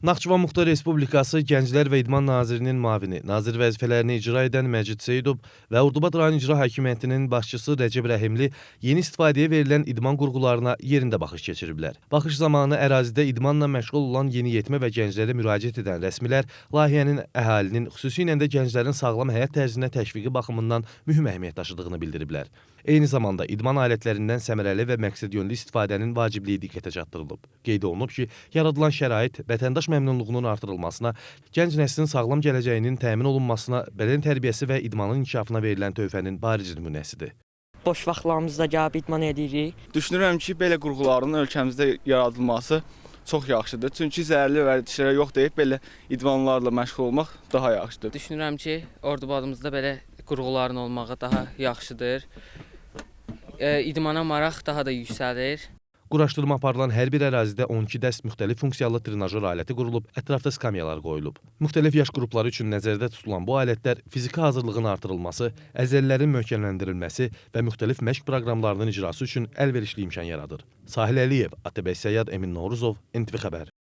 Naxçıvan Muxtar Respublikası Gənclər və İdman Nazirinin müavini, nazir vəzifələrini icra edən Məcid Seyidov və Ordubad rayon İcra Hakimiyyətinin başçısı Rəcəb Rəhimli yeni istifadəyə verilən idman qurğularına yerində baxış keçiriblər. Baxış zamanı ərazidə idmanla məşğul olan yeniyetmə və gənclərə müraciət edən rəsmilər layihənin əhalinin, xüsusilə də gənclərin sağlam həyat tərzinə təşviqi baxımından mühüm əhəmiyyət daşıdığını bildiriblər. Eyni zamanda idman alətlərindən səmərəli və məqsədyönlü istifadənin vacibliyi diqqətə çatdırılıb. Qeyd olunub ki, yaradılan şərait vətəndaş məmnunluğunun artırılmasına, gənc nəslin sağlam gələcəyinin təmin olunmasına, bədən tərbiyəsi və idmanın inkişafına verilən töhfənin bariz nümunəsidir. Boş vaxtlarımızda gəlib idman edirik. Düşünürəm ki, belə qurğuların ölkəmizdə yaradılması çox yaxşıdır. Çünki zərərli vərdişlərə yox deyib belə idmanlarla məşğul olmaq daha yaxşıdır. Düşünürəm ki, Ordubadımızda belə qurğuların olmağı daha yaxşıdır. İdmana maraq daha da yüksəlir. Quraşdırma aparılan hər bir ərazidə 12 dəst müxtəlif funksiyalı trenajör aləti qurulub, ətrafda skamyalar qoyulub. Müxtəlif yaş qrupları üçün nəzərdə tutulan bu alətlər fiziki hazırlığın artırılması, əzələlərin möhkəmləndirilməsi və müxtəlif məşq proqramlarının icrası üçün əlverişli imkan yaradır. Sahil Əliyev, ATV Səyyad, Emin Novruzov, NTV Xəbər.